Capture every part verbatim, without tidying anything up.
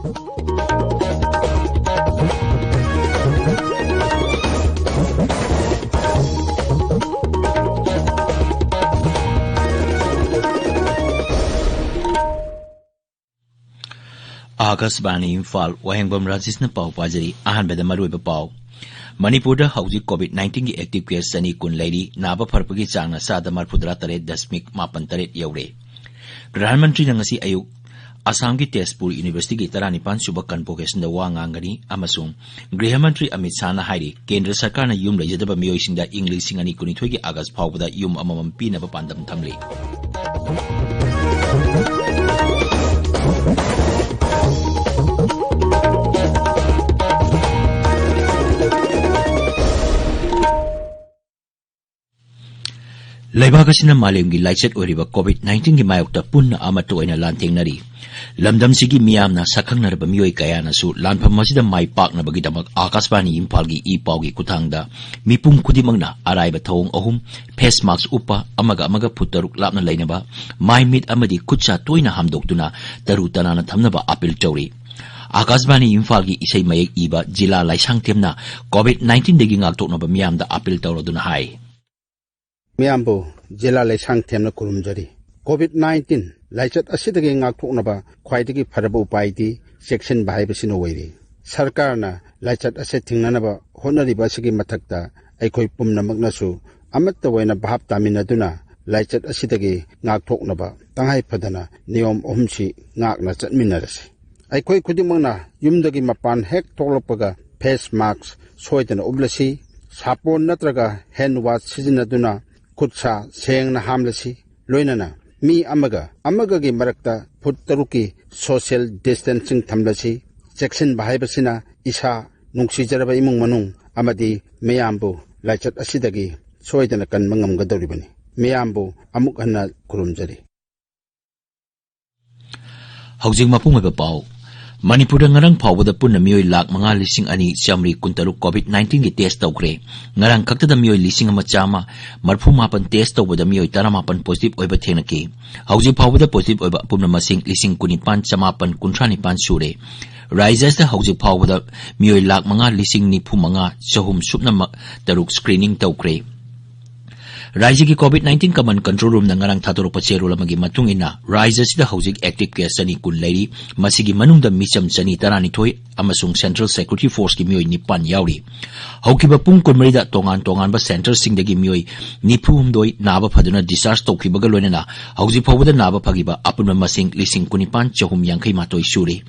ꯑꯥꯀꯥꯁꯕꯥꯅꯤ ꯏꯝꯐꯥꯜ, ꯋꯥꯍꯦꯡꯕꯝ ꯔꯥꯖꯦꯁꯅ ꯄꯥꯎ ꯄꯥꯖꯔꯤ꯫ ꯑꯍꯥꯟꯕꯗ ꯃꯔꯨꯑꯣꯏꯕ ꯄꯥꯎ꯫ ꯃꯅꯤꯄꯨꯔꯗ ꯍꯧꯖꯤꯛ COVID nineteenꯒꯤ active case ꯆꯅꯤ ꯀꯨꯟ ꯂꯩꯔꯤ꯫ ꯅꯥꯕ ꯐꯔꯛꯄꯒꯤ ꯆꯥꯡꯅ ꯆꯥꯗ ꯃꯔꯤꯐꯨꯇꯔꯥ ꯇꯔꯦꯠ ꯗꯁꯃꯤꯛ ꯃꯥꯄꯟ ꯇꯔꯦꯠ ꯌꯧꯔꯦ꯫ ꯄ꯭ꯔꯙꯥꯟ ꯃꯟꯇ꯭ꯔꯤꯅ ꯉꯁꯤ ꯑꯌꯨꯛ ꯑꯁꯥꯝꯒꯤ ꯇꯦꯖꯄꯨꯔ ꯌꯨꯅꯤꯚꯔꯁꯤꯇꯤꯒꯤ ꯇꯔꯥꯅꯤꯄꯥꯟ ꯁꯨꯕ convocationꯗ ꯋꯥ ꯉꯥꯡꯒꯅꯤ ꯑꯃꯁꯨꯡ ꯒ꯭ꯔꯤꯍ ꯃꯟꯇ꯭ꯔꯤ ꯑꯃꯤꯠ ꯁꯥꯍꯅ ꯍꯥꯏꯔꯤ, ꯀꯦꯟꯗ꯭ꯔ ꯁꯔꯀꯥꯔꯅ ꯌꯨꯝ ꯂꯩꯖꯗꯕ ꯃꯤꯑꯣꯏꯁꯤꯡꯗ ꯏꯪ ꯂꯤꯁꯤꯡ ꯑꯅꯤ ꯀꯨꯟꯅꯤꯊꯣꯏꯒꯤ ꯑꯥꯒꯁ ꯐꯥꯎꯕꯗ ꯌꯨꯝ ꯑꯃꯃꯝ ꯄꯤꯅꯕ ꯄꯥꯟꯗꯝ ꯊꯝꯂꯤ꯫ ꯂꯩꯕꯥꯛ ꯑꯁꯤꯅ ꯃꯥꯂꯦꯝꯒꯤ ꯂꯥꯏꯆꯠ ꯑꯣꯏꯔꯤꯕ COVID nineteenꯒꯤ ꯃꯥꯌꯣꯛꯇ ꯄꯨꯟꯅ ꯑꯃꯠꯇ ꯑꯣꯏꯅ ꯂꯥꯟꯊꯦꯡꯅꯔꯤ꯫ ꯂꯝꯗꯝꯁꯤꯒꯤ ꯃꯤꯌꯥꯝꯅ ꯁꯛꯈꯪꯅꯔꯕ ꯃꯤꯑꯣꯏ ꯀꯌꯥꯅꯁꯨ ꯂꯥꯟꯐꯝ ꯑꯁꯤꯗ ꯃꯥꯏ ꯄꯥꯛꯅꯕꯒꯤꯗꯃꯛ ꯑꯥꯀꯥꯁꯕꯥꯅꯤ ꯏꯝꯐꯥꯜꯒꯤ ꯏ ꯄꯥꯎꯒꯤ ꯈꯨꯠꯊꯥꯡꯗ ꯃꯤꯄꯨꯝ ꯈꯨꯗꯤꯡꯃꯛꯅ ꯑꯔꯥꯏꯕ ꯊꯧꯑꯣꯡ ꯑꯍꯨꯝ, face mask ꯎꯞꯄ, ꯑꯃꯒ ꯑꯃꯒ ꯐꯨꯠ ꯇꯔꯨꯛ ꯂꯥꯞꯅ ꯂꯩꯅꯕ, ꯃꯥꯏ ꯃꯤꯠ ꯑꯃꯗꯤ ꯈꯨꯠ ꯁꯥ ꯇꯣꯏꯅ ꯍꯥꯝꯗꯣꯛꯇꯨꯅ ꯇꯔꯨ ꯇꯅꯥꯟꯅ ꯊꯝꯅꯕ appeal ꯇꯧꯔꯤ꯫ ꯑꯥꯀꯥꯁꯕꯥꯅꯤ ꯏꯝꯐꯥꯜꯒꯤ ꯏꯁꯩ ꯃꯌꯦꯛ ꯏꯕ ꯖꯤꯂꯥ ꯂꯥꯏꯁꯥꯡꯊꯦꯝꯅ COVID nineteenꯗꯒꯤ ꯉꯥꯛꯊꯣꯛꯅꯕ ꯃꯤꯌꯥꯝꯗ appeal ꯇꯧꯔꯗꯨꯅ ꯍꯥꯏ꯫ ꯃꯤꯌꯥꯝꯕꯨ ꯖꯤꯂꯥ ꯂꯩꯁꯥꯡꯊꯦꯝꯅ ꯈꯨꯔꯨꯝꯖꯔꯤ꯫ COVID nineteen ꯂꯥꯏꯆꯠ ꯑꯁꯤꯗꯒꯤ ꯉꯥꯛꯊꯣꯛꯅꯕ ꯈ꯭ꯋꯥꯏꯗꯒꯤ ꯐꯔꯕ ꯎꯄꯥꯏꯗꯤ ꯆꯦꯛꯁꯤꯟꯕ ꯍꯥꯏꯕꯁꯤꯅ ꯑꯣꯏꯔꯤ꯫ ꯁꯔꯀꯥꯔꯅ ꯂꯥꯏꯆꯠ ꯑꯁꯤ ꯊꯤꯡꯅꯅꯕ ꯍꯣꯠꯅꯔꯤꯕ ꯑꯁꯤꯒꯤ ꯃꯊꯛꯇ ꯑꯩꯈꯣꯏ ꯄꯨꯝꯅꯃꯛꯅꯁꯨ ꯑꯃꯠꯇ ꯑꯣꯏꯅ ꯚꯥꯞ ꯇꯥꯃꯤꯟꯅꯗꯨꯅ ꯂꯥꯏꯆꯠ ꯑꯁꯤꯗꯒꯤ ꯉꯥꯛꯊꯣꯛꯅꯕ ꯇꯉꯥꯏ ꯐꯗꯅ ꯅꯤꯌꯣꯝ ꯑꯍꯨꯝꯁꯤ ꯉꯥꯛꯅ ꯆꯠꯃꯤꯟꯅꯔꯁꯤ꯫ ꯑꯩꯈꯣꯏ ꯈꯨꯗꯤꯡꯃꯛꯅ ꯌꯨꯝꯗꯒꯤ ꯃꯄꯥꯟ ꯍꯦꯛ ꯊꯣꯛꯂꯛꯄꯒ face mask ꯁꯣꯏꯗꯅ ꯎꯞꯂꯁꯤ, ꯁꯥꯄꯣꯟ ꯅꯠꯇ꯭ꯔꯒ hand wash ꯁꯤꯖꯤꯟꯅꯗꯨꯅ ꯈꯨꯠ ꯁꯥ ꯁꯦꯡꯅ ꯍꯥꯝꯂꯁꯤ, ꯂꯣꯏꯅꯅ ꯃꯤ ꯑꯃꯒ ꯑꯃꯒꯒꯤ ꯃꯔꯛꯇ ꯐꯨꯠ ꯇꯔꯨꯛꯀꯤ social distancing ꯊꯝꯂꯁꯤ꯫ ꯆꯦꯛꯁꯤꯟꯕ ꯍꯥꯏꯕꯁꯤꯅ ꯏꯁꯥ, ꯅꯨꯡꯁꯤꯖꯔꯕ ꯏꯃꯨꯡ ꯃꯅꯨꯡ ꯑꯃꯗꯤ ꯃꯤꯌꯥꯝꯕꯨ ꯂꯥꯏꯆꯠ ꯑꯁꯤꯗꯒꯤ ꯁꯣꯏꯗꯅ ꯀꯟꯕ ꯉꯝꯒꯗꯧꯔꯤꯕꯅꯤ꯫ ꯃꯤꯌꯥꯝꯕꯨ ꯑꯃꯨꯛ ꯍꯟꯅ ꯈꯨꯔꯨꯝꯖꯔꯤ꯫ ꯍꯧꯖꯤꯛ ꯃꯄꯨꯡ ꯑꯣꯏꯕ ꯄꯥꯎ꯫ ꯃꯅꯤꯄꯨꯔꯗ ꯉꯔꯥꯡ ꯐꯥꯎꯕꯗ ꯄꯨꯟꯅ ꯃꯤꯑꯣꯏ ꯂꯥꯈ ꯃꯉꯥ ꯂꯤꯁꯤꯡ ꯑꯅꯤ ꯆꯥꯃꯔꯤ ꯀꯨꯟꯇꯔꯨꯛ COVID nineteenꯒꯤ test ꯇꯧꯈ꯭ꯔꯦ꯫ ꯉꯔꯥꯡ ꯈꯛꯇꯗ ꯃꯤꯑꯣꯏ ꯂꯤꯁꯤꯡ ꯑꯃ ꯆꯥꯝꯃ ꯃꯔꯤꯐꯨ ꯃꯥꯄꯟ test ꯇꯧꯕꯗ ꯃꯤꯑꯣꯏ ꯇꯔꯥꯃꯥꯄꯟ positive ꯑꯣꯏꯕ ꯊꯦꯡꯅꯈꯤ꯫ ꯍꯧꯖꯤꯛ ꯐꯥꯎꯕꯗ positive ꯑꯣꯏꯕ ꯑꯄꯨꯟꯕ ꯃꯁꯤꯡ ꯂꯤꯁꯤꯡ ꯀꯨꯟꯅꯤꯄꯥꯟ ꯆꯃꯥꯄꯟ ꯀꯨꯟꯊ꯭ꯔꯥ ꯅꯤꯄꯥꯟ ꯁꯨꯔꯦ꯫ ꯔꯥꯖ꯭ꯌ ꯑꯁꯤꯗ ꯍꯧꯖꯤꯛ ꯐꯥꯎꯕꯗ ꯃꯤꯑꯣꯏ ꯂꯥꯈ ꯃꯉꯥ ꯂꯤꯁꯤꯡ ꯅꯤꯐꯨ ꯃꯉꯥ ꯆꯍꯨꯝ ꯁꯨꯞꯅ ꯇꯔꯨꯛ screening ꯇꯧꯈ꯭ꯔꯦ꯫ ꯔꯥꯖ꯭ꯌꯒꯤ COVID nineteen Command Control Roomꯅ ꯉꯔꯥꯡ ꯊꯥꯗꯣꯔꯛꯄ ꯆꯦꯔꯣꯜ ꯑꯃꯒꯤ ꯃꯇꯨꯡ ꯏꯟꯅ, ꯔꯥꯖ꯭ꯌ ꯑꯁꯤꯗ ꯍꯧꯖꯤꯛ active case ꯆꯅꯤ ꯀꯨꯟ ꯂꯩꯔꯤ꯫ ꯃꯁꯤꯒꯤ ꯃꯅꯨꯡꯗ ꯃꯤꯆꯝ ꯆꯅꯤ ꯇꯔꯥꯅꯤꯊꯣꯏ ꯑꯃꯁꯨꯡ Central Security Forceꯀꯤ ꯃꯤꯑꯣꯏ ꯅꯤꯄꯥꯟ ꯌꯥꯎꯔꯤ꯫ ꯍꯧꯈꯤꯕ ꯄꯨꯡ ꯀꯨꯟꯃꯔꯤꯗ ꯇꯣꯉꯥꯟ ꯇꯣꯉꯥꯟꯕ centreꯁꯤꯡꯗꯒꯤ ꯃꯤꯑꯣꯏ ꯅꯤꯐꯨꯍꯨꯝꯗꯣꯏ ꯅꯥꯕ ꯐꯗꯨꯅ discharge ꯇꯧꯈꯤꯕꯒ ꯂꯣꯏꯅꯅ ꯍꯧꯖꯤꯛ ꯐꯥꯎꯕꯗ ꯅꯥꯕ ꯐꯈꯤꯕ ꯑꯄꯨꯟꯕ ꯃꯁꯤꯡ ꯂꯤꯁꯤꯡ ꯀꯨꯟꯅꯤꯄꯥꯟ ꯆꯍꯨꯝ ꯌꯥꯡꯈꯩ ꯃꯥꯊꯣꯏ ꯁꯨꯔꯦ꯫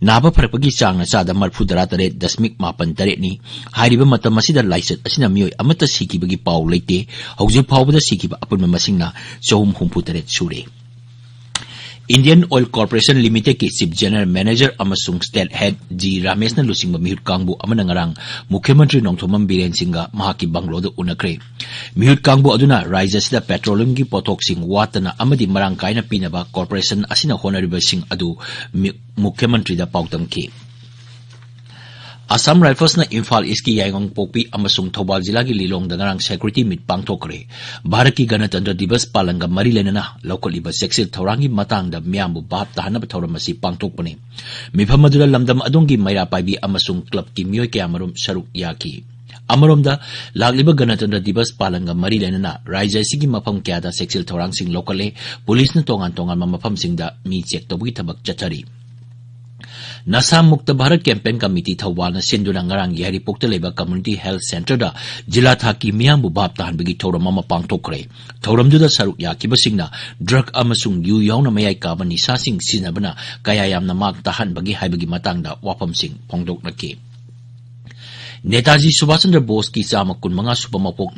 ꯅꯥꯕ ꯐꯔꯛꯄꯒꯤ ꯆꯥꯡꯅ ꯆꯥꯗ ꯃꯔꯤꯐꯨ ꯇꯔꯥ ꯇꯔꯦꯠ ꯗꯁꯃꯤꯛ ꯃꯥꯄꯟ ꯇꯔꯦꯠꯅꯤ꯫ ꯍꯥꯏꯔꯤꯕ ꯃꯇꯝ ꯑꯁꯤꯗ ꯂꯥꯏꯆꯠ ꯑꯁꯤꯅ ꯃꯤꯑꯣꯏ ꯑꯃꯠꯇ ꯁꯤꯈꯤꯕꯒꯤ ꯄꯥꯎ ꯂꯩꯇꯦ꯫ ꯍꯧꯖꯤꯛ ꯐꯥꯎꯕꯗ ꯁꯤꯈꯤꯕ ꯑꯄꯨꯟꯕ ꯃꯁꯤꯡꯅ ꯆꯍꯨꯝ ꯍꯨꯝꯐꯨ ꯇꯔꯦꯠ ꯁꯨꯔꯦ꯫ Indian Oil Corporation Limitedꯀꯤ Chief General Manager ꯑꯃꯁꯨꯡ State Head G ꯔꯥꯃꯦꯁꯅ ꯂꯨꯆꯤꯡꯕ ꯃꯤꯍꯨꯠ ꯀꯥꯡꯕꯨ ꯑꯃꯅ ꯉꯔꯥꯡ ꯃꯨꯈ꯭ꯌ ꯃꯟꯇ꯭ꯔꯤ ꯅꯣꯡꯊꯣꯝꯕꯝ ꯕꯤꯔꯦꯟ ꯁꯤꯡꯒ ꯃꯍꯥꯛꯀꯤ bungalow ꯗ ꯎꯅꯈ꯭ꯔꯦ꯫ ꯃꯤꯍꯨꯠ ꯀꯥꯡꯕꯨ ꯑꯗꯨꯅ ꯔꯥꯖ꯭ꯌ ꯑꯁꯤꯗ petroleumꯒꯤ ꯄꯣꯠꯊꯣꯛꯁꯤꯡ ꯋꯥꯠꯇꯅ ꯑꯃꯗꯤ ꯃꯔꯥꯡ ꯀꯥꯏꯅ ꯄꯤꯅꯕ corporation ꯑꯁꯤꯅ ꯍꯣꯠꯅꯔꯤꯕꯁꯤꯡ ꯑꯗꯨ ꯃꯤ-, ꯃꯨꯈ꯭ꯌ ꯃꯟꯇ꯭ꯔꯤꯗ ꯄꯥꯎꯗꯝꯈꯤ꯫ Assam Riflesꯅ ꯏꯝꯐꯥꯜ Eastꯀꯤ ꯌꯥꯏꯉꯪꯄꯣꯛꯄꯤ ꯑꯃꯁꯨꯡ ꯊꯧꯕꯥꯜ ꯖꯤꯂꯥꯒꯤ ꯂꯤꯂꯣꯡꯗ ꯉꯔꯥꯡ security meet ꯄꯥꯡꯊꯣꯛꯈ꯭ꯔꯦ꯫ ꯚꯥꯔꯠꯀꯤ ꯒꯅꯇꯟꯇ꯭ꯔ ꯗꯤꯕꯁ ꯄꯥꯂꯟꯒ ꯃꯔꯤ ꯂꯩꯅꯅ ꯂꯧꯈꯠꯂꯤꯕ ꯆꯦꯛꯁꯤꯜ ꯊꯧꯔꯥꯡꯒꯤ ꯃꯇꯥꯡꯗ ꯃꯤꯌꯥꯝꯕꯨ ꯚꯥꯞ ꯇꯥꯍꯟꯅꯕ ꯊꯧꯔꯝ ꯑꯁꯤ ꯄꯥꯡꯊꯣꯛꯄꯅꯤ꯫ ꯃꯤꯐꯝ ꯑꯗꯨꯗ ꯂꯝꯗꯝ ꯑꯗꯣꯝꯒꯤ ꯃꯩꯔꯥ ꯄꯥꯏꯕꯤ ꯑꯃꯁꯨꯡ clubꯀꯤ ꯃꯤꯑꯣꯏ ꯀꯌꯥꯃꯔꯨꯝ ꯁꯔꯨꯛ ꯌꯥꯈꯤ꯫ ꯑꯃꯔꯣꯝꯗ, ꯂꯥꯛꯂꯤꯕ ꯒꯅꯇꯟꯇ꯭ꯔ ꯗꯤꯕꯁ ꯄꯥꯂꯟꯒ ꯃꯔꯤ ꯂꯩꯅꯅ ꯔꯥꯖ꯭ꯌ ꯑꯁꯤꯒꯤ ꯃꯐꯝ ꯀꯌꯥꯗ ꯆꯦꯛꯁꯤꯜ ꯊꯧꯔꯥꯡꯁꯤꯡ ꯂꯧꯈꯠꯂꯦ꯫ ꯄꯨꯂꯤꯁꯅ ꯇꯣꯉꯥꯟ ꯇꯣꯉꯥꯟꯕ ꯃꯐꯝꯁꯤꯡꯗ ꯃꯤ check ꯇꯧꯕꯒꯤ ꯊꯕꯛ ꯆꯠꯊꯔꯤ꯫ ꯅꯁꯥ ꯃꯨꯛꯇ ꯚꯥꯔꯠ campaign committee ꯊꯧꯕꯥꯜꯅ ꯁꯤꯟꯗꯨꯅ ꯉꯔꯥꯡ ꯌꯥꯏꯔꯤꯄꯣꯛꯇ ꯂꯩꯕ Community Health Centreꯗ ꯖꯤꯂꯥ ꯊꯥꯛꯀꯤ ꯃꯤꯌꯥꯝꯕꯨ ꯚꯥꯞ ꯇꯥꯍꯟꯕꯒꯤ ꯊꯧꯔꯝ ꯑꯃ ꯄꯥꯡꯊꯣꯛꯈ꯭ꯔꯦ꯫ ꯊꯧꯔꯝꯗꯨꯗ ꯁꯔꯨꯛ ꯌꯥꯈꯤꯕꯁꯤꯡꯅ drug ꯑꯃꯁꯨꯡ ꯌꯨ ꯌꯥꯎꯅ ꯃꯌꯥꯏ ꯀꯥꯕ ꯅꯤꯁꯥꯁꯤꯡ ꯁꯤꯖꯤꯟꯅꯕꯅ ꯀꯌꯥ ꯌꯥꯝꯅ ꯃꯥꯡ ꯇꯥꯍꯟꯕꯒꯦ ꯍꯥꯏꯕꯒꯤ ꯃꯇꯥꯡꯗ ꯋꯥꯐꯝꯁꯤꯡ ꯐꯣꯡꯗꯣꯛꯅꯈꯤ꯫ ꯅꯦꯇꯥꯖꯤ ꯁꯨꯚꯥꯁ ꯆꯟꯗ꯭ꯔ ꯕꯣꯁꯀꯤ ꯆꯥꯝꯃ ꯀꯨꯟꯃꯉꯥ ꯁꯨꯕ ꯃꯄꯣꯛ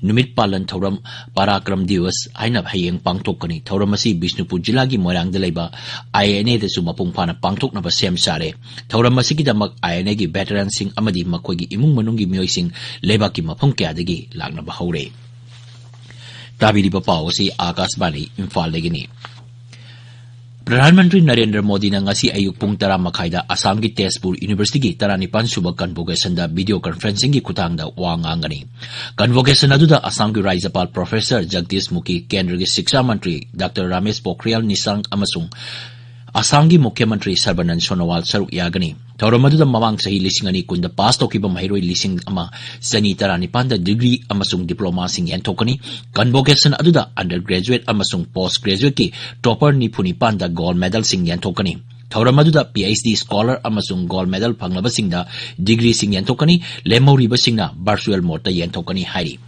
ꯅꯨꯃꯤꯠ ꯄꯥꯂꯟ ꯊꯧꯔꯝ ꯄꯔꯥꯀ꯭ꯔꯝ ꯗꯤꯋꯁ ꯍꯥꯏꯅ ꯍꯌꯦꯡ ꯄꯥꯡꯊꯣꯛꯀꯅꯤ꯫ ꯊꯧꯔꯝ ꯑꯁꯤ ꯕꯤꯁꯅꯨꯄꯨꯔ ꯖꯤꯂꯥꯒꯤ ꯃꯣꯏꯔꯥꯡꯗ ꯂꯩꯕ INAꯗꯁꯨ ꯃꯄꯨꯡ ꯐꯥꯅ ꯄꯥꯡꯊꯣꯛꯅꯕ ꯁꯦꯝ ꯁꯥꯔꯦ꯫ ꯊꯧꯔꯝ ꯑꯁꯤꯒꯤꯗꯃꯛ INAꯒꯤ veteranꯁꯤꯡ ꯑꯃꯗꯤ ꯃꯈꯣꯏꯒꯤ ꯏꯃꯨꯡ ꯃꯅꯨꯡꯒꯤ ꯃꯤꯑꯣꯏꯁꯤꯡ ꯂꯩꯕꯥꯛꯀꯤ ꯃꯐꯝ ꯀꯌꯥꯗꯒꯤ ꯂꯥꯛꯅꯕ ꯍꯧꯔꯦ꯫ ꯇꯥꯕꯤꯔꯤꯕ ꯄꯥꯎ ꯑꯁꯤ ꯑꯥꯀꯥꯁꯕꯥꯅꯤ ꯏꯝꯐꯥꯜꯗꯒꯤꯅꯤ꯫ ꯄ꯭ꯔꯙꯥꯟ ꯃꯟꯇ꯭ꯔꯤ ꯅꯔꯦꯟꯗ꯭ꯔ ꯃꯣꯗꯤꯅ ꯉꯁꯤ ꯑꯌꯨꯛ ꯄꯨꯡ ꯇꯔꯥ ꯃꯈꯥꯏꯗ ꯑꯁꯥꯝꯒꯤ ꯇꯦꯖꯄꯨꯔ ꯌꯨꯅꯤꯚꯔꯁꯤꯇꯤꯒꯤ ꯇꯔꯥꯅꯤꯄꯥꯟ ꯁꯨꯕ ꯀꯟꯚꯣꯀꯦꯁꯟꯗ ꯚꯤꯗꯤꯑꯣ ꯀꯟꯐꯔꯦꯟꯁꯤꯡꯒꯤ ꯈꯨꯊꯥꯡꯗ ꯋꯥ ꯉꯥꯡꯒꯅꯤ꯫ ꯀꯟꯚꯣꯀꯦꯁꯟ ꯑꯗꯨꯗ ꯑꯁꯥꯝꯒꯤ ꯔꯥꯖ꯭ꯌꯄꯥꯜ ꯄ꯭ꯔꯣꯐꯦꯁꯔ ꯖꯒꯗꯤꯁ ꯃꯨꯈꯤ, ꯀꯦꯟꯗ꯭ꯔꯒꯤ ꯁꯤꯛꯁꯥ ꯃꯟꯇ꯭ꯔꯤ ꯗꯥꯛꯇꯔ ꯔꯥꯃꯦꯁ ꯄꯣꯈ꯭ꯔꯤꯌꯥꯜ ꯅꯤꯁꯥꯡ ꯑꯃꯁꯨꯡ ꯑꯁꯥꯝꯒꯤ ꯃꯨꯈ꯭ꯌ ꯃꯟꯇ꯭ꯔꯤ ꯁꯔꯕꯥꯅꯟꯗ ꯁꯣꯅꯣꯋꯥꯜ ꯁꯔꯨꯛ ꯌꯥꯒꯅꯤ꯫ ꯊꯧꯔꯝ ꯑꯗꯨꯗ ꯃꯃꯥꯡ ꯆꯍꯤ ꯂꯤꯁꯤꯡ ꯑꯅꯤ ꯀꯨꯟꯗ ꯄꯥꯁ ꯇꯧꯈꯤꯕ ꯃꯍꯩꯔꯣꯏ ꯂꯤꯁꯤꯡ ꯑꯃ ꯆꯅꯤ ꯇꯔꯥꯅꯤꯄꯥꯟꯗ ꯗꯤꯒ꯭ꯔꯤ ꯑꯃꯁꯨꯡ ꯗꯤꯄ꯭ꯂꯣꯃꯥꯁꯤꯡ ꯌꯦꯟꯊꯣꯛꯀꯅꯤ꯫ ꯀꯟꯚꯣꯀꯦꯁꯟ ꯑꯗꯨꯗ ꯑꯟꯗꯔ ꯒ꯭ꯔꯦꯖꯨꯑꯦꯠ ꯑꯃꯁꯨꯡ ꯄꯣꯁ ꯒ꯭ꯔꯦꯖꯨꯑꯦꯠꯀꯤ ꯇꯣꯄꯔ ꯅꯤꯐꯨ ꯅꯤꯄꯥꯟꯗ ꯒꯣꯜꯗ ꯃꯦꯗꯜꯁꯤꯡ ꯌꯦꯟꯊꯣꯛꯀꯅꯤ꯫ ꯊꯧꯔꯝ ꯑꯗꯨꯗ ꯄꯤ ꯑꯩꯆ ꯗꯤ ꯁ꯭ꯀꯣꯂꯔ ꯑꯃꯁꯨꯡ ꯒꯣꯜꯗ ꯃꯦꯗꯜ ꯐꯪꯂꯕꯁꯤꯡꯗ ꯗꯤꯒ꯭ꯔꯤꯁꯤꯡ ꯌꯦꯟꯊꯣꯛꯀꯅꯤ꯫ ꯂꯦꯝꯍꯧꯔꯤꯕꯁꯤꯡꯅ ꯚꯔꯆꯨꯑꯦꯜ ꯃꯣꯗꯇ ꯌꯦꯟꯊꯣꯛꯀꯅꯤ ꯍꯥꯏꯔꯤ꯫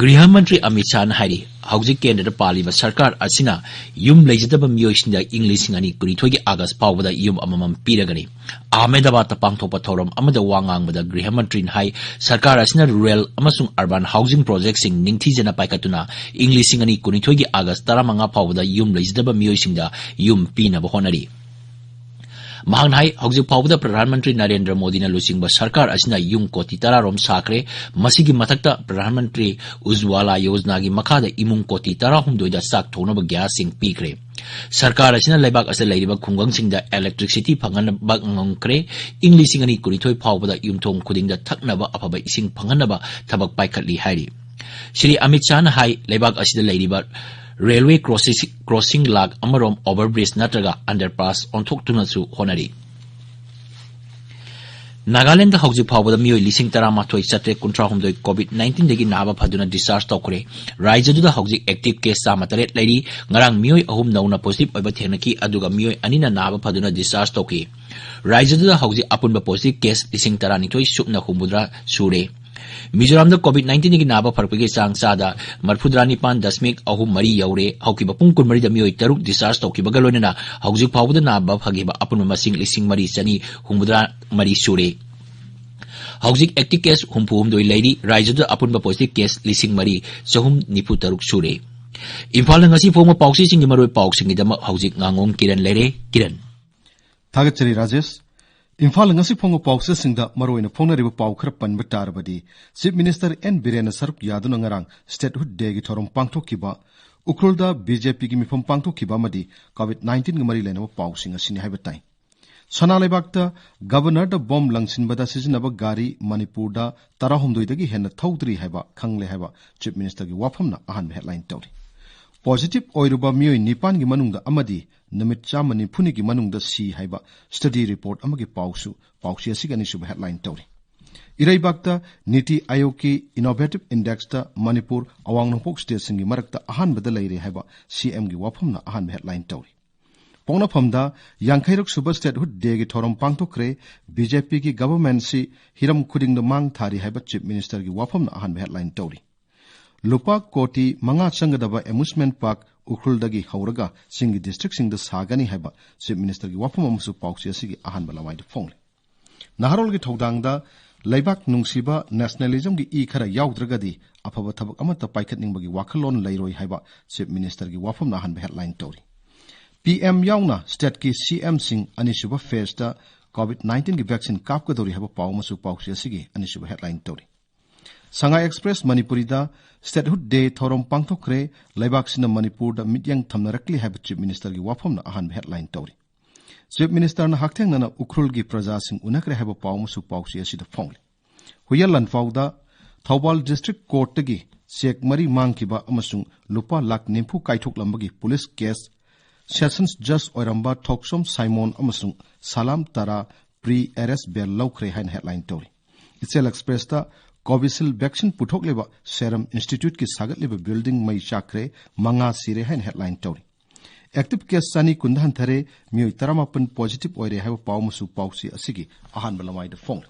ꯒ꯭ꯔꯤꯍ ꯃꯟꯇ꯭ꯔꯤ ꯑꯃꯤꯠ ꯁꯥꯍꯅ ꯍꯥꯏꯔꯤ, ꯍꯧꯖꯤꯛ ꯀꯦꯟꯗ꯭ꯔꯗ ꯄꯥꯜꯂꯤꯕ ꯁꯔꯀꯥꯔ ꯑꯁꯤꯅ ꯌꯨꯝ ꯂꯩꯖꯗꯕ ꯃꯤꯑꯣꯏꯁꯤꯡꯗ ꯏꯪ ꯂꯤꯁꯤꯡ ꯑꯅꯤ ꯀꯨꯟꯅꯤꯊꯣꯏꯒꯤ ꯑꯥꯒꯁ ꯐꯥꯎꯕꯗ ꯌꯨꯝ ꯑꯃꯃꯝ ꯄꯤꯔꯒꯅꯤ꯫ ꯑꯍꯃꯦꯗꯕꯥꯗꯇ ꯄꯥꯡꯊꯣꯛꯄ ꯊꯧꯔꯝ ꯑꯃꯗ ꯋꯥ ꯉꯥꯡꯕꯗ ꯒ꯭ꯔꯤꯍ ꯃꯟꯇ꯭ꯔꯤꯅ ꯍꯥꯏ, ꯁꯔꯀꯥꯔ ꯑꯁꯤꯅ ꯔꯨꯔꯦꯜ ꯑꯃꯁꯨꯡ ꯑꯔꯕꯥꯟ ꯍꯥꯎꯁꯤꯡ ꯄ꯭ꯔꯣꯖꯦꯛꯁꯤꯡ ꯅꯤꯡꯊꯤꯖꯅ ꯄꯥꯏꯈꯠꯇꯨꯅ ꯏꯪ ꯂꯤꯁꯤꯡ ꯑꯅꯤ ꯀꯨꯟꯅꯤꯊꯣꯏꯒꯤ ꯑꯥꯒꯁ ꯇꯔꯥꯃꯉꯥ ꯐꯥꯎꯕꯗ ꯌꯨꯝ ꯂꯩꯖꯗꯕ ꯃꯤꯑꯣꯏꯁꯤꯡꯗ ꯌꯨꯝ ꯄꯤꯅꯕ ꯍꯣꯠꯅꯔꯤ꯫ ꯃꯍꯥꯛꯅ ꯍꯥꯏ, ꯍꯧꯖꯤꯛ ꯐꯥꯎꯕꯗ ꯄ꯭ꯔꯙꯥꯟ ꯃꯟꯇ꯭ꯔꯤ ꯅꯔꯦꯟꯗ꯭ꯔ ꯃꯣꯗꯤꯅ ꯂꯨꯆꯤꯡꯕ ꯁꯔꯀꯥꯔ ꯑꯁꯤꯅ ꯌꯨꯝ ꯀꯣꯇꯤ ꯇꯔꯥ ꯔꯣꯝ ꯁꯥꯈ꯭ꯔꯦ꯫ ꯃꯁꯤꯒꯤ ꯃꯊꯛꯇ ꯄ꯭ꯔꯙꯥꯟ ꯃꯟꯇ꯭ꯔꯤ ꯎꯖꯋꯥꯂꯥ ꯌꯣꯖꯅꯥꯒꯤ ꯃꯈꯥꯗ ꯏꯃꯨꯡ ꯀꯣꯇꯤ ꯇꯔꯥꯍꯨꯝꯗꯣꯏꯗ ꯆꯥꯛ ꯊꯣꯡꯅꯕ ꯒ꯭ꯌꯥꯁꯁꯤꯡ ꯄꯤꯈ꯭ꯔꯦ꯫ ꯁꯔꯀꯥꯔ ꯑꯁꯤꯅ ꯂꯩꯕꯥꯛ ꯑꯁꯤꯗ ꯂꯩꯔꯤꯕ ꯈꯨꯡꯒꯪꯁꯤꯡꯗ ꯏꯂꯦꯛꯇ꯭ꯔꯤꯁꯤꯇꯤ ꯐꯪꯍꯟꯕ ꯉꯝꯈ꯭ꯔꯦ꯫ ꯏꯪ ꯂꯤꯁꯤꯡ ꯑꯅꯤ ꯀꯨꯟꯅꯤꯊꯣꯏ ꯐꯥꯎꯕꯗ ꯌꯨꯝꯊꯣꯡ ꯈꯨꯗꯤꯡꯗ ꯊꯛꯅꯕ ꯑꯐꯕ ꯏꯁꯤꯡ ꯐꯪꯍꯟꯅꯕ ꯊꯕꯛ ꯄꯥꯏꯈꯠꯂꯤ ꯍꯥꯏꯔꯤ꯫ ꯁ꯭ꯔꯤ ꯑꯃꯤꯠ ꯁꯥꯍꯅ ꯍꯥꯏ, ꯂꯩꯕꯥꯛ ꯑꯁꯤꯗ ꯂꯩꯔꯤꯕ ꯔꯦꯜꯋꯦ ꯀ꯭ꯔꯣꯁꯤ-, ꯀ꯭ꯔꯣꯁꯤꯡ ꯂꯥꯈ ꯑꯃꯔꯣꯝ ꯑꯣꯚꯔ ꯕ꯭ꯔꯤꯖ ꯅꯠꯇ꯭ꯔꯒ ꯑꯟꯗꯔꯄꯥꯁ ꯑꯣꯟꯊꯣꯛꯇꯨꯅꯁꯨ ꯍꯣꯠꯅꯔꯤ꯫ ꯅꯥꯒꯥꯂꯦꯟꯗ ꯍꯧꯖꯤꯛ ꯐꯥꯎꯕꯗ ꯃꯤꯑꯣꯏ ꯂꯤꯁꯤꯡ ꯇꯔꯥꯃꯥꯊꯣꯏ ꯆꯥꯇ꯭ꯔꯦꯠ ꯀꯨꯟꯊ꯭ꯔꯥꯍꯨꯝꯗꯣꯏ ꯀꯣꯚꯤꯗ ꯅꯥꯏꯟꯇꯤꯟꯗꯒꯤ ꯅꯥꯕ ꯐꯗꯨꯅ ꯗꯤꯁꯆꯥꯔꯖ ꯇꯧꯈ꯭ꯔꯦ꯫ ꯔꯥꯖ꯭ꯌꯗꯨꯗ ꯍꯧꯖꯤꯛ ꯑꯦꯛꯇꯤꯚ ꯀꯦꯁ ꯆꯥꯝꯃ ꯇꯔꯦꯠ ꯂꯩꯔꯤ꯫ ꯉꯔꯥꯡ ꯃꯤꯑꯣꯏ ꯑꯍꯨꯝ ꯅꯧꯅ ꯄꯣꯖꯤꯇꯤꯚ ꯑꯣꯏꯕ ꯊꯦꯡꯅꯈꯤ, ꯑꯗꯨꯒ ꯃꯤꯑꯣꯏ ꯑꯅꯤꯅ ꯅꯥꯕ ꯐꯗꯨꯅ ꯗꯤꯁꯆꯥꯔꯖ ꯇꯧꯈꯤ꯫ ꯔꯥꯖ꯭ꯌꯗꯨꯗ ꯍꯧꯖꯤꯛ ꯑꯄꯨꯟꯕ ꯄꯣꯖꯤꯇꯤꯚ ꯀꯦꯁ ꯂꯤꯁꯤꯡ ꯇꯔꯥꯅꯤꯊꯣꯏ ꯁꯨꯞꯅ ꯍꯨꯝꯐꯨꯇꯔꯥ ꯁꯨꯔꯦ꯫ ꯃꯤꯖꯣꯔꯥꯝꯗ ꯀꯣꯚꯤꯗ ꯅꯥꯏꯟꯇꯤꯟꯗꯒꯤ ꯅꯥꯕ ꯐꯔꯛꯄꯒꯤ ꯆꯥꯡ ꯆꯥꯗ ꯃꯔꯤꯐꯨꯇꯔꯥ ꯅꯤꯄꯥꯟ ꯗꯁꯃꯤꯛ ꯑꯍꯨꯝ ꯃꯔꯤ ꯌꯧꯔꯦ꯫ ꯍꯧꯈꯤꯕ ꯄꯨꯡ ꯀꯨꯟꯃꯔꯤꯗ ꯃꯤꯑꯣꯏ ꯇꯔꯨꯛ ꯗꯤꯁꯆꯥꯔꯖ ꯇꯧꯈꯤꯕꯒ ꯂꯣꯏꯅꯅ ꯍꯧꯖꯤꯛ ꯐꯥꯎꯕꯗ ꯅꯥꯕ ꯐꯈꯤꯕ ꯑꯄꯨꯟꯕ ꯃꯁꯤꯡ ꯂꯤꯁꯤꯡ ꯃꯔꯤ ꯆꯅꯤ ꯍꯨꯝꯐꯨꯇꯔꯥ ꯃꯔꯤ ꯁꯨꯔꯦ꯫ ꯍꯧꯖꯤꯛ ꯑꯦꯛꯇꯤꯚ ꯀꯦꯁ ꯍꯨꯝꯐꯨ ꯍꯨꯝꯗꯣꯏ ꯂꯩꯔꯤ꯫ ꯔꯥꯖ꯭ꯌꯗ ꯑꯄꯨꯟꯕ ꯄꯣꯖꯤꯇꯤꯚ ꯀꯦꯁ ꯂꯤꯁꯤꯡ ꯃꯔꯤ ꯆꯍꯨꯝ ꯅꯤꯐꯨ ꯇꯔꯨꯛ ꯁꯨꯔꯦ꯫ ꯏꯝꯐꯥꯜꯗ ꯉꯁꯤ ꯐꯣꯡꯕ ꯄꯥꯎꯆꯦꯁꯤꯡꯒꯤ ꯃꯔꯨꯑꯣꯏꯕ ꯄꯥꯎꯁꯤꯡꯒꯤꯗꯃꯛ ꯍꯧꯖꯤꯛ ꯉꯥꯉꯣꯝ ꯀꯤꯔꯟ ꯂꯩꯔꯦ꯫ ꯀꯤꯔꯟ꯫ ꯊꯥꯒꯠꯆꯔꯤ, ꯔꯥꯖꯦꯁ꯫ ꯏꯝꯐꯥꯜ ꯉꯁꯤ ꯐꯣꯡꯕ ꯄꯥꯎꯆꯦꯁꯤꯡꯗ ꯃꯔꯨꯑꯣꯏꯅ ꯐꯣꯡꯅꯔꯤꯕ ꯄꯥꯎ ꯈꯔ ꯄꯟꯕ ꯇꯥꯔꯕꯗꯤ, ꯆꯤꯐ ꯃꯤꯅꯤꯁꯇꯔ ꯑꯦꯟ ꯕꯤꯔꯦꯟꯅ ꯁꯔꯨꯛ ꯌꯥꯗꯨꯅ ꯉꯔꯥꯡ ꯁ꯭ꯇꯦꯠꯍꯨꯗ ꯗꯦꯒꯤ ꯊꯧꯔꯝ ꯄꯥꯡꯊꯣꯛꯈꯤꯕ, ꯎꯈ꯭ꯔꯨꯜꯗ ꯕꯤ ꯖꯦ ꯄꯤꯒꯤ ꯃꯤꯐꯝ ꯄꯥꯡꯊꯣꯛꯈꯤꯕ ꯑꯃꯗꯤ ꯀꯣꯚꯤꯗ ꯅꯥꯏꯟꯇꯤꯟꯒ ꯃꯔꯤ ꯂꯩꯅꯕ ꯄꯥꯎꯁꯤꯡ ꯑꯁꯤꯅꯤ ꯍꯥꯏꯕ ꯇꯥꯏ꯫ ꯁꯅꯥ ꯂꯩꯕꯥꯛꯇ ꯒꯕꯔꯅꯔꯗ ꯕꯣꯝ ꯂꯪꯁꯤꯟꯕꯗ ꯁꯤꯖꯤꯟꯅꯕ ꯒꯥꯔꯤ ꯃꯅꯤꯄꯨꯔꯗ ꯇꯔꯥꯍꯨꯝꯗꯣꯏꯗꯒꯤ ꯍꯦꯟꯅ ꯊꯧꯗ꯭ꯔꯤ ꯍꯥꯏꯕ ꯈꯪꯂꯦ ꯍꯥꯏꯕ ꯆꯤꯐ ꯃꯤꯅꯤꯁꯇꯔꯒꯤ ꯋꯥꯐꯝꯅ ꯑꯍꯥꯟꯕ ꯍꯦꯗꯂꯥꯏꯟ ꯇꯧꯔꯤ꯫ ꯄꯣꯖꯤꯇꯤꯚ ꯑꯣꯏꯔꯨꯕ ꯃꯤꯑꯣꯏ ꯅꯤꯄꯥꯟꯒꯤ ꯃꯅꯨꯡꯗ ꯑꯃꯗꯤ ꯅꯨꯃꯤꯠ ꯆꯥꯝꯃ ꯅꯤꯐꯨꯅꯤꯒꯤ ꯃꯅꯨꯡꯗ ꯁꯤ ꯍꯥꯏꯕ ꯁ꯭ꯇꯗꯤ ꯔꯤꯄꯣꯔꯠ ꯑꯃꯒꯤ ꯄꯥꯎꯁꯨ ꯄꯥꯎꯆꯦ ꯑꯁꯤꯒꯤ ꯑꯅꯤꯁꯨꯕ ꯍꯦꯗꯂꯥꯏꯟ ꯇꯧꯔꯤ꯫ ꯏꯔꯩꯕꯥꯛꯇ ꯅꯤꯇꯤ ꯑꯥꯌꯣꯒꯀꯤ ꯏꯅꯣꯚꯦꯇꯤꯚ ꯏꯟꯗꯦꯛꯁꯇ ꯃꯅꯤꯄꯨꯔ ꯑꯋꯥꯡ ꯅꯣꯡꯄꯣꯛ ꯁ꯭ꯇꯦꯠꯁꯤꯡꯒꯤ ꯃꯔꯛꯇ ꯑꯍꯥꯟꯕꯗ ꯂꯩꯔꯦ ꯍꯥꯏꯕ ꯁꯤ ꯑꯦꯝꯒꯤ ꯋꯥꯐꯝꯅ ꯑꯍꯥꯟꯕ ꯍꯦꯗꯂꯥꯏꯟ ꯇꯧꯔꯤ꯫ ꯄꯣꯛꯅꯐꯝꯗ ꯌꯥꯡꯈꯩꯔꯛ ꯁꯨꯕ ꯁ꯭ꯇꯦꯠꯍꯨꯗ ꯗꯦꯒꯤ ꯊꯧꯔꯝ ꯄꯥꯡꯊꯣꯛꯈ꯭ꯔꯦ꯫ ꯕꯤ ꯖꯦ ꯄꯤꯒꯤ ꯒꯚꯔꯟꯃꯦꯟꯠꯁꯤ ꯍꯤꯔꯝ ꯈꯨꯗꯤꯡꯗ ꯃꯥꯡ ꯊꯥꯔꯤ ꯍꯥꯏꯕ ꯆꯤꯐ ꯃꯤꯅꯤꯁꯇꯔꯒꯤ ꯋꯥꯐꯝꯅ ꯑꯍꯥꯟꯕ ꯍꯦꯗꯂꯥꯏꯟ ꯇꯧꯔꯤ꯫ ꯂꯨꯄꯥ ꯀꯣꯇꯤ ꯃꯉꯥ ꯆꯪꯒꯗꯕ ꯑꯦꯃ꯭ꯌꯨꯁꯃꯦꯟꯠ ꯄꯥꯔꯛ ꯎꯈ꯭ꯔꯨꯜꯗꯒꯤ ꯍꯧꯔꯒ ꯆꯤꯡꯒꯤ ꯗꯤꯁꯇ꯭ꯔꯤꯛꯁꯤꯡꯗ ꯁꯥꯒꯅꯤ ꯍꯥꯏꯕ ꯆꯤꯐ ꯃꯤꯅꯤꯁꯇꯔꯒꯤ ꯋꯥꯐꯝ ꯑꯃꯁꯨ ꯄꯥꯎꯆꯦ ꯑꯁꯤꯒꯤ ꯑꯍꯥꯟꯕ ꯂꯃꯥꯏꯗ ꯐꯣꯡꯂꯤ꯫ ꯅꯍꯥꯔꯣꯜꯒꯤ ꯊꯧꯗꯥꯡꯗ ꯂꯩꯕꯥꯛ ꯅꯨꯡꯁꯤꯕ, ꯅꯦꯁꯅꯦꯂꯤꯖꯝꯒꯤ ꯏ ꯈꯔ ꯌꯥꯎꯗ꯭ꯔꯒꯗꯤ ꯑꯐꯕ ꯊꯕꯛ ꯑꯃꯠꯇ ꯄꯥꯏꯈꯠꯅꯤꯡꯕꯒꯤ ꯋꯥꯈꯜꯂꯣꯟ ꯂꯩꯔꯣꯏ ꯍꯥꯏꯕ ꯆꯤꯐ ꯃꯤꯅꯤꯁꯇꯔꯒꯤ ꯋꯥꯐꯝꯅ ꯑꯍꯥꯟꯕ ꯍꯦꯗꯂꯥꯏꯟ ꯇꯧꯔꯤ꯫ ꯄꯤ ꯑꯦꯝ ꯌꯥꯎꯅ ꯁ꯭ꯇꯦꯠꯀꯤ ꯁꯤ ꯑꯦꯝꯁꯤꯡ ꯑꯅꯤꯁꯨꯕ ꯐꯦꯖꯇ ꯀꯣꯚꯤꯗ ꯅꯥꯏꯟꯇꯤꯟꯒꯤ ꯚꯦꯛꯁꯤꯟ ꯀꯥꯞꯀꯗꯧꯔꯤ ꯍꯥꯏꯕ ꯄꯥꯎ ꯑꯃꯁꯨ ꯄꯥꯎꯆꯦ ꯑꯁꯤꯒꯤ ꯑꯅꯤꯁꯨꯕ ꯍꯦꯗꯂꯥꯏꯟ ꯇꯧꯔꯤ꯫ ꯁꯉꯥꯏ ꯑꯦꯛꯁꯄ꯭ꯔꯦꯁ ꯃꯅꯤꯄꯨꯔꯤꯗ ꯁ꯭ꯇꯦꯠꯍꯨꯗ ꯗꯦ ꯊꯧꯔꯝ ꯄꯥꯡꯊꯣꯛꯈ꯭ꯔꯦ, ꯂꯩꯕꯥꯛꯁꯤꯅ ꯃꯅꯤꯄꯨꯔꯗ ꯃꯤꯠꯌꯦꯡ ꯊꯝꯅꯔꯛꯂꯤ ꯍꯥꯏꯕ ꯆꯤꯐ ꯃꯤꯅꯤꯁꯇꯔꯒꯤ ꯋꯥꯐꯝꯅ ꯑꯍꯥꯟꯕ ꯍꯦꯗꯂꯥꯏꯟ ꯇꯧꯔꯤ꯫ ꯆꯤꯐ ꯃꯤꯅꯤꯁꯇꯔꯅ ꯍꯛꯊꯦꯡꯅꯅ ꯎꯈ꯭ꯔꯨꯜꯒꯤ ꯄ꯭ꯔꯖꯥꯁꯤꯡ ꯎꯅꯈ꯭ꯔꯦ ꯍꯥꯏꯕ ꯄꯥꯎ ꯑꯃꯁꯨ ꯄꯥꯎꯆꯦ ꯑꯁꯤꯗ ꯐꯣꯡꯂꯤ꯫ ꯍꯨꯏꯌꯦꯟ ꯂꯥꯟꯐꯥꯎꯗ ꯊꯧꯕꯥꯜ ꯗꯤꯁꯇ꯭ꯔꯤꯛ ꯀꯣꯔꯠꯇꯒꯤ ꯆꯦꯛ ꯃꯔꯤ ꯃꯥꯡꯈꯤꯕ ꯑꯃꯁꯨꯡ ꯂꯨꯄꯥ ꯂꯥꯈ ꯅꯤꯐꯨ ꯀꯥꯏꯊꯣꯛꯂꯝꯕꯒꯤ ꯄꯨꯂꯤꯁ ꯀꯦꯁ ꯁꯦꯁꯟꯁ ꯖꯖ ꯑꯣꯏꯔꯝꯕ ꯊꯣꯛꯆꯣꯝ ꯁꯥꯏꯃꯣꯟ ꯑꯃꯁꯨꯡ ꯁꯂꯥꯝ ꯇꯔꯥ ꯄ꯭ꯔꯤ ꯑꯦꯔꯦꯁ ꯕꯦꯜ ꯂꯧꯈ꯭ꯔꯦ ꯍꯥꯏꯅ ꯍꯦꯗꯂꯥꯏꯟ ꯇꯧꯔꯤ꯫ ꯏꯆꯦꯜ ꯑꯦꯛꯁꯄ꯭ꯔꯦꯁꯇ ꯀꯣꯚꯤꯁꯤꯜ ꯚꯦꯛꯁꯤꯟ ꯄꯨꯊꯣꯛꯂꯤꯕ ꯁꯦꯔꯝ ꯏꯟꯁꯇꯤꯇ꯭ꯌꯨꯠꯀꯤ ꯁꯥꯒꯠꯂꯤꯕ ꯕꯤꯜꯗꯤꯡ ꯃꯩ ꯆꯥꯛꯈ꯭ꯔꯦ, ꯃꯉꯥ ꯁꯤꯔꯦ ꯍꯥꯏꯅ ꯍꯦꯗꯂꯥꯏꯟ ꯇꯧꯔꯤ꯫ ꯑꯦꯛꯇꯤꯚ ꯀꯦꯁ ꯆꯅꯤ ꯀꯨꯟꯗ ꯍꯟꯊꯔꯦ, ꯃꯤꯑꯣꯏ ꯇꯔꯥꯃꯥꯄꯟ ꯄꯣꯖꯤꯇꯤꯚ ꯑꯣꯏꯔꯦ ꯍꯥꯏꯕ ꯄꯥꯎ ꯑꯃꯁꯨ ꯄꯥꯎꯆꯦ ꯑꯁꯤꯒꯤ ꯑꯍꯥꯟꯕ ꯂꯃꯥꯏꯗ ꯐꯣꯡꯂꯤ꯫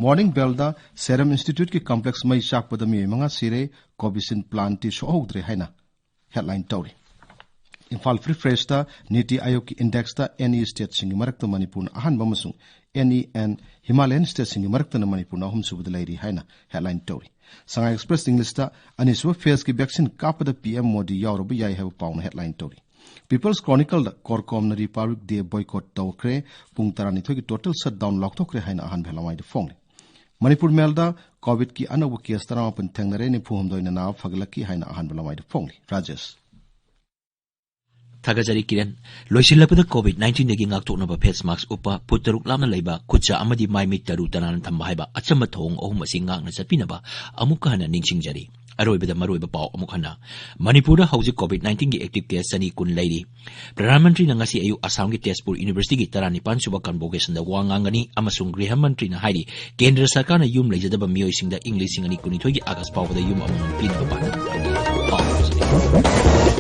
ꯃꯣꯔꯅꯤꯡ ꯕꯦꯜꯗ ꯁꯦꯔꯝ ꯏꯟꯁꯇꯤꯇ꯭ꯌꯨꯠꯀꯤ ꯀꯝꯄ꯭ꯂꯦꯛꯁ ꯃꯩ ꯆꯥꯛꯄꯗ ꯃꯤꯑꯣꯏ ꯃꯉꯥ ꯁꯤꯔꯦ, ꯀꯣꯚꯤꯁꯤꯜ ꯄ꯭ꯂꯥꯟꯠꯇꯤ ꯁꯣꯛꯍꯧꯗ꯭ꯔꯦ ꯍꯥꯏꯅ ꯍꯦꯗꯂꯥꯏꯟ ꯇꯧꯔꯤ꯫ ꯏꯝꯐꯥꯜ ꯐ꯭ꯔꯤ ꯄ꯭ꯔꯦꯁꯇ ꯅꯤꯇꯤ ꯑꯥꯌꯣꯒꯀꯤ ꯏꯟꯗꯦꯛꯁꯇ ꯑꯦꯟ ꯏ ꯁ꯭ꯇꯦꯠꯁꯤꯡꯒꯤ ꯃꯔꯛꯇ ꯃꯅꯤꯄꯨꯔꯅ ꯑꯍꯥꯟꯕ ꯑꯃꯁꯨꯡ ꯑꯦꯟ ꯏ ꯑꯦꯟ ꯍꯤꯃꯥꯂꯌꯟ ꯁ꯭ꯇꯦꯠꯁꯤꯡꯒꯤ ꯃꯔꯛꯇꯅ ꯃꯅꯤꯄꯨꯔꯅ ꯑꯍꯨꯝꯁꯨꯕꯗ ꯂꯩꯔꯤ ꯍꯥꯏꯅ ꯍꯦꯗꯂꯥꯏꯟ ꯇꯧꯔꯤ꯫ ꯁꯉꯥꯏ ꯑꯦꯛꯁꯄ꯭ꯔꯦꯁ ꯏꯪꯂꯤꯁꯇ ꯑꯅꯤꯁꯨꯕ ꯐꯦꯖꯀꯤ ꯚꯦꯛꯁꯤꯟ ꯀꯥꯞꯄꯗ ꯄꯤ ꯑꯦꯝ ꯃꯣꯗꯤ ꯌꯥꯎꯔꯕ ꯌꯥꯏ ꯍꯥꯏꯕ ꯄꯥꯎꯅ ꯍꯦꯗꯂꯥꯏꯟ ꯇꯧꯔꯤ꯫ ꯄꯤꯄꯜꯁ ꯀ꯭ꯔꯣꯅꯤꯀꯜꯗ ꯀꯣꯔꯀꯣꯝꯅ ꯔꯤꯄꯕ꯭ꯂꯤꯛ ꯗꯦ ꯕꯣꯏꯀꯣꯠ ꯇꯧꯈ꯭ꯔꯦ, ꯄꯨꯡ ꯇꯔꯥꯅꯤꯊꯣꯏꯒꯤ ꯇꯣꯇꯦꯜ ꯁꯠꯗꯥꯎꯟ ꯂꯥꯎꯊꯣꯛꯈ꯭ꯔꯦ ꯍꯥꯏꯅ ꯑꯍꯥꯟꯕ ꯍꯦꯗꯂꯥꯏꯟꯗ ꯐꯣꯡꯂꯤ꯫ ꯃꯅꯤꯄꯨꯔ ꯃꯦꯜꯗ ꯀꯣꯚꯤꯗꯀꯤ ꯑꯅꯧꯕ ꯀꯦꯁ ꯇꯔꯥꯃꯥꯄꯟ ꯊꯦꯡꯅꯔꯦ, ꯅꯤꯐꯨ ꯍꯨꯝꯗꯣꯏꯅ ꯅꯥꯕ ꯐꯒꯠꯂꯛꯈꯤ ꯍꯥꯏꯅ ꯑꯍꯥꯟꯕ ꯂꯃꯥꯏꯗ ꯐꯣꯡꯂꯤ꯫ ꯔꯥꯖꯦꯁ꯫ ꯊꯥꯒꯠꯆꯔꯤ ꯀꯤꯔꯟ꯫ ꯂꯣꯏꯁꯤꯜꯂꯛꯄꯗ ꯀꯣꯚꯤꯗ ꯅꯥꯏꯟꯇꯤꯟꯗꯒꯤ ꯉꯥꯛꯊꯣꯛꯅꯕ ꯐꯦꯁ ꯃꯥꯛꯁ ꯎꯞꯄ, ꯐꯨꯠ ꯇꯔꯨꯛ ꯂꯥꯞꯅ ꯂꯩꯕ, ꯈꯨꯠ ꯁꯥ ꯑꯃꯗꯤ ꯃꯥꯏ ꯃꯤꯠ ꯇꯔꯨ ꯇꯅꯥꯟꯅ ꯊꯝꯕ ꯍꯥꯏꯕ ꯑꯆꯝꯕ ꯊꯧꯑꯣꯡ ꯑꯍꯨꯝ ꯑꯁꯤ ꯉꯥꯛꯅ ꯆꯠꯄꯤꯅꯕ ꯑꯃꯨꯛꯀ ꯍꯟꯅ ꯅꯤꯡꯁꯤꯡꯖꯔꯤ꯫ ꯑꯔꯣꯏꯕꯗ ꯃꯔꯨꯑꯣꯏꯕ ꯄꯥꯎ ꯑꯃꯨꯛ ꯍꯟꯅ꯫ ꯃꯅꯤꯄꯨꯔꯗ ꯍꯧꯖꯤꯛ ꯀꯣꯚꯤꯗ ꯅꯥꯏꯟꯇꯤꯟꯒꯤ ꯑꯦꯛꯇꯤꯚ ꯀꯦꯁ ꯆꯅꯤ ꯀꯨꯟ ꯂꯩꯔꯤ꯫ ꯄ꯭ꯔꯙꯥꯟ ꯃꯟꯇ꯭ꯔꯤꯅ ꯉꯁꯤ ꯑꯌꯨꯛ ꯑꯁꯥꯝꯒꯤ ꯇꯦꯖꯄꯨꯔ ꯌꯨꯅꯤꯚꯔꯁꯤꯇꯤꯒꯤ ꯇꯔꯥꯅꯤꯄꯥꯟ ꯁꯨꯕ ꯀꯟꯚꯣꯀꯦꯁꯟꯗ ꯋꯥ ꯉꯥꯡꯒꯅꯤ ꯑꯃꯁꯨꯡ ꯒ꯭ꯔꯤꯍ ꯃꯟꯇ꯭ꯔꯤꯅ ꯍꯥꯏꯔꯤ, ꯀꯦꯟꯗ꯭ꯔ ꯁꯔꯀꯥꯔꯅ ꯌꯨꯝ ꯂꯩꯖꯗꯕ ꯃꯤꯑꯣꯏꯁꯤꯡꯗ ꯏꯪ ꯂꯤꯁꯤꯡ ꯑꯅꯤ ꯀꯨꯟꯅꯤꯊꯣꯏꯒꯤ ꯑꯥꯒꯁ ꯐꯥꯎꯕꯗ ꯌꯨꯝ ꯑꯃꯃꯝ ꯄꯤꯅꯕ ꯄꯥꯟꯗꯝ ꯊꯝꯂꯤ꯫ ꯄꯥꯎ ꯍꯧꯖꯤꯛ